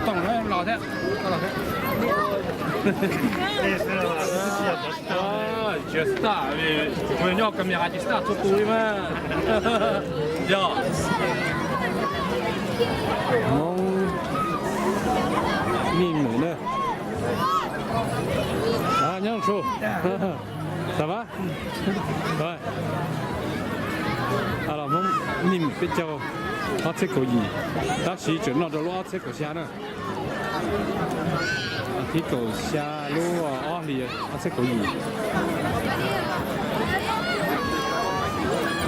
Toom los thiab. Tsis start, kuv nyob camera tsis start txhua tus li mas. Yog Hmoob Nij Mem na. Nyob tsu. Xav vas. Los Hmoob Nij Mem peb caug ob txhiab kaum yim, tab sis tseem noj rau lub ob txhiab kaum xya na. Thib kaum xya lub ob hlis ob txhiab kaum yim.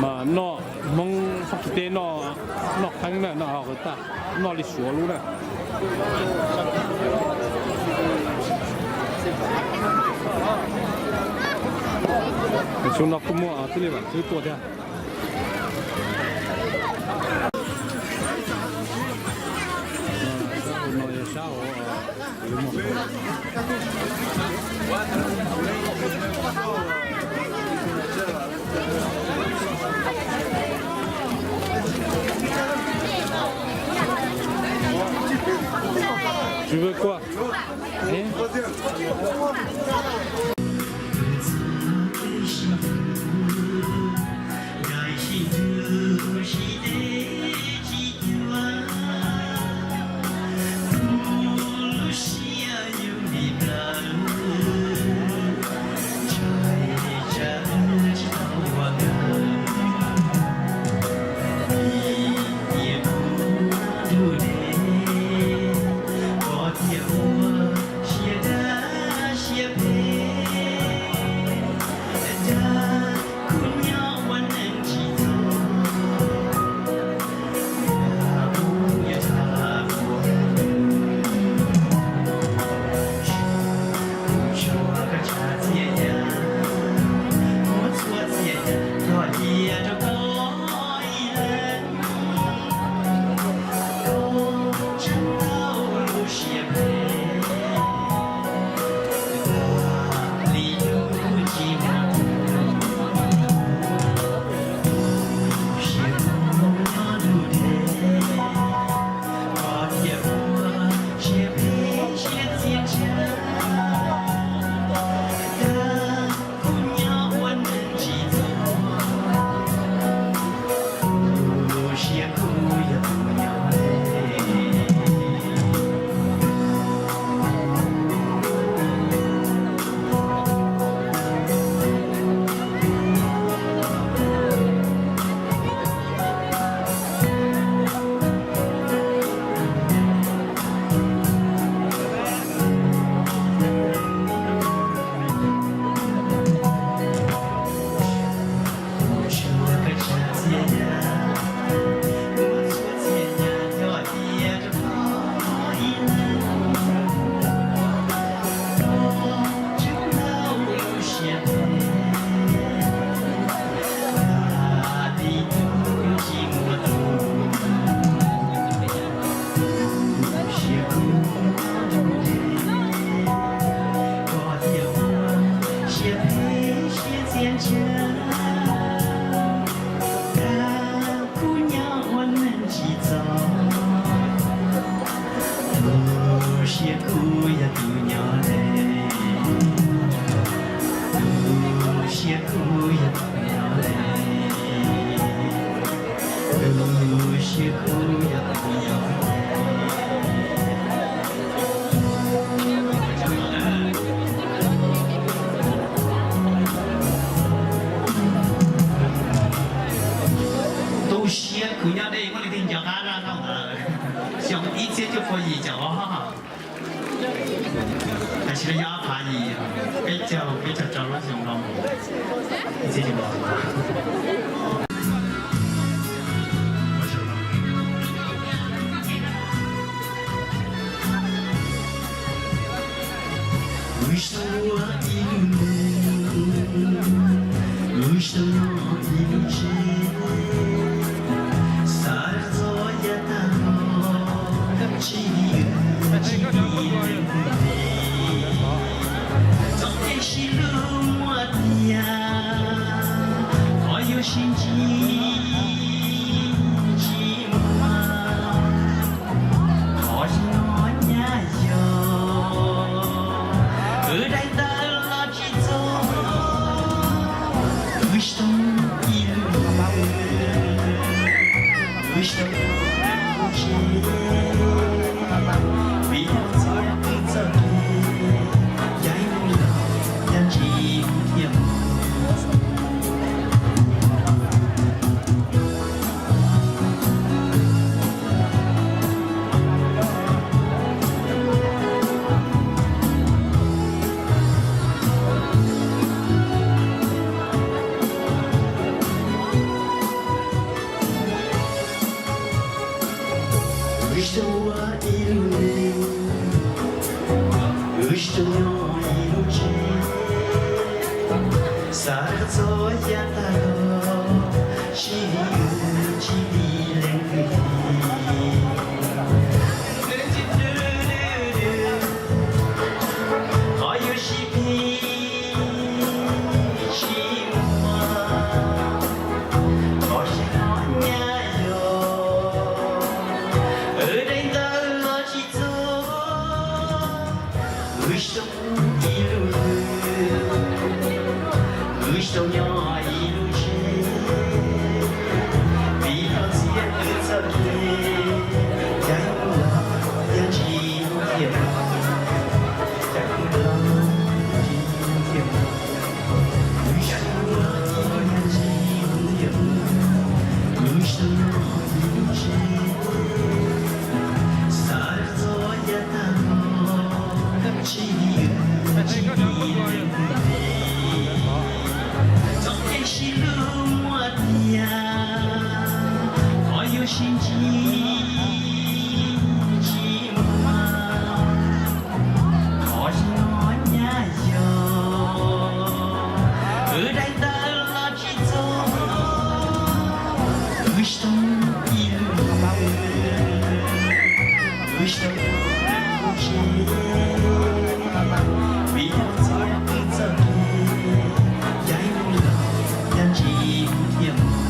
Mas noj Hmoob Fab Kis teb noj qeeb na, noj hauv qhwv tag, noj li Suav lub na. Xyoo no kuj muaj txij li Vam Tswb tuaj thiab. No yog sab hauv. Tsis vwm kua. Tu siab kws nyob deb muaj leej twg nco qab dab laug ntawd? Xyoo ib txhiab cuaj pua yim caum ob. Tam sim no yog ob phav yim, peb caug, peb caug rau lub xyoo no mus. Ib txhiab cuaj pua. Wb sau ua ib lub neej, wb sau ua ib lub tsev, xav txog yav tag los tsis dim tsis dim leej twg li. Txog kev sib hlub muaj tiag, qhov yuav sib Wb tsis tau ua ib lub neej, wb tsis tau nyob ib lub tsev, xav txog yav tag los, sib hlub tsis dim leej twg li. Qhov yuav sib phim tsis muaj, qhov sib hlub nyab yog, wb deev ntawd los tsis txog. Wb tsis tau ib lub neej, wb tsis tau nyob ib lub tsev, vim koj txiav wb txoj kev, caij mus los yog ntsis mus thiaj mus, caij mus los ntsis mus thiaj mus, wb tsis tau ib lub neej, wb tsis tau nyob ib lub tsev, xav txog yav tag los, sib hlub tsis dim leej twg li. Txoj kev sib hlub muaj tiag, qhov yuav sib ntsib tsis muaj, qhov sib hlub nyab yog, wb deev ntawd los tsis txog. Wb tsis tau ib lub neej, wb tsis tau nyob ib lub tsev, vim koj txiav wb txoj kev, caij mus los yog ntsis mus thiaj mus.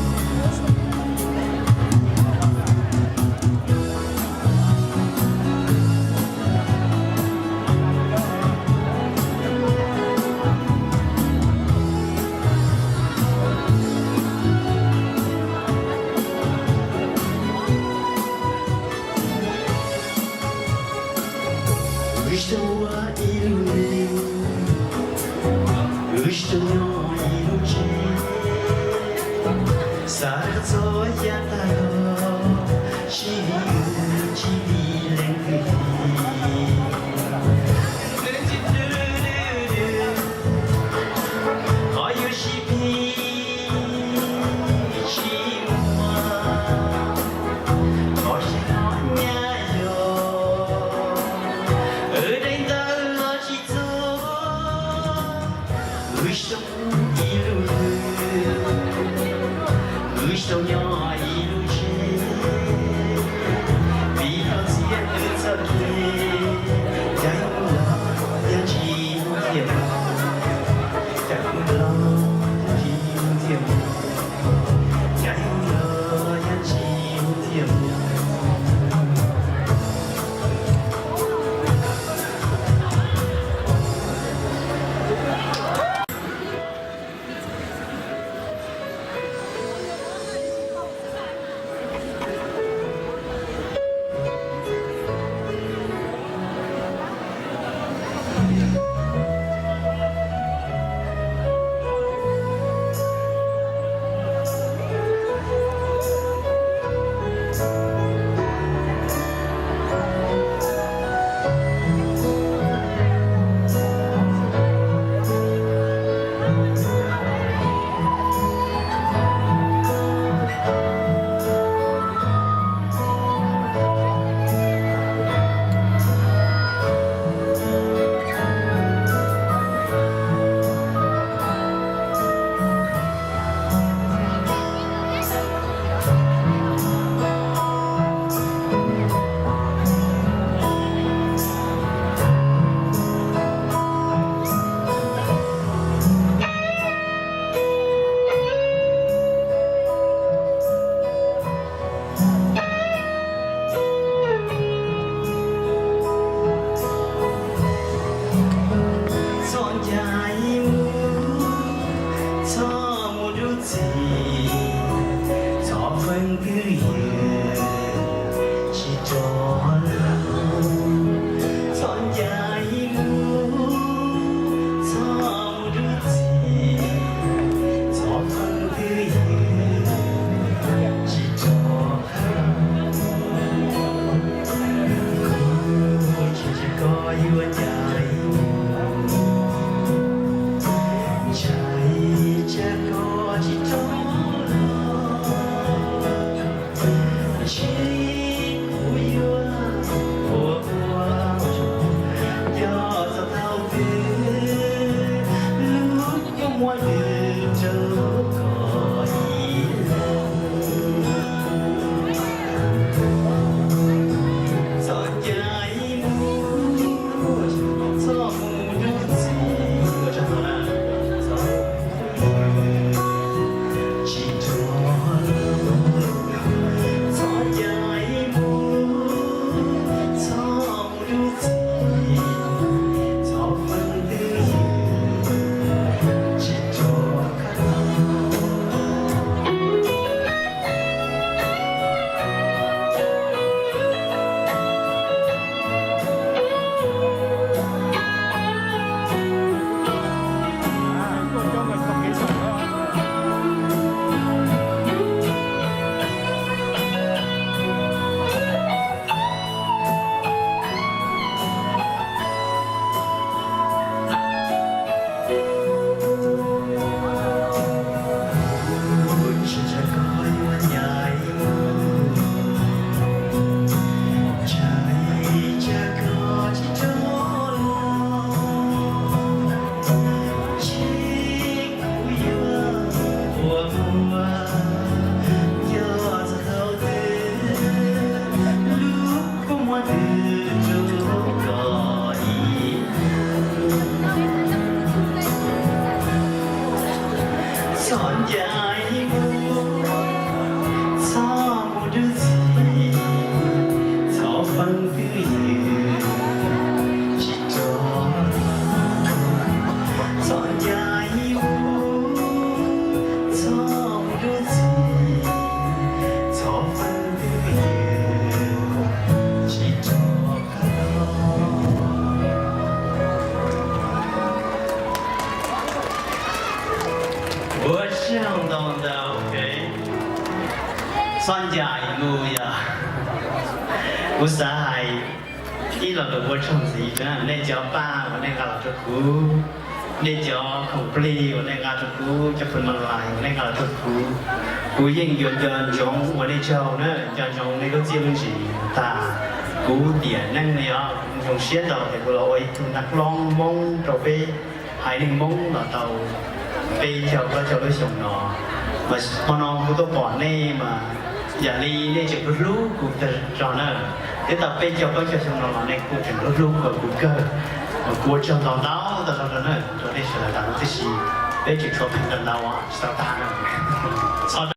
Wb tsis tau ua ib lub neej, wb tsis tau nyob ib lub tsev, xav txog yav tag los, sib hlub tsis dim leej twg li. Qhov yuav sib phim tsis muaj, qhov sib hlub nyab yog, wb deev ntawd los tsis txog. Wb tsis tau ib lub neej, wb tsis tau nyob ib lub tsev, vim koj txiav wb txoj kev, caij mus los yog ntsis mus thiaj mus, caij mus los yog ntsis mus thiaj mus, caij mus los yog ntsis mus thiaj mus. Txhob ncaim kuv yog, kuv xav hais ib lo lus ua tsaug ntxiv rau nej cov paj uas nej nqa los rau kuv, nej cov khoom plig uas nej nqa rau kuv, cov phoo ma lais uas nej nqa los rau kuv. Kuv yeej yuav nco ntsoov ua nej tsaug na, nco ntsoov nej lub txiaj lub ntsig tag. Kuv tiam neej li os, kuv zoo siab ntau tias kuv los ua ib tug nab hlob Hmoob rau peb haiv neeg Hmoob los tau peb caug plaub caug lub xyoo no. Mas hmo no kuv tuaj pom nej mas yam li nej tseem hlub hlub kuv tag zog na. Twb tau peb caug plaub caug xyoo no los nej kuj tseem hlub hlub kuv kawg. Mas kuv ua tsaug ntau ntau tag zog rau nej, rau nej sawv daws tag no tib si. Peb tseem tshuav pheej ntau ntau tsis tau tag na. Txhob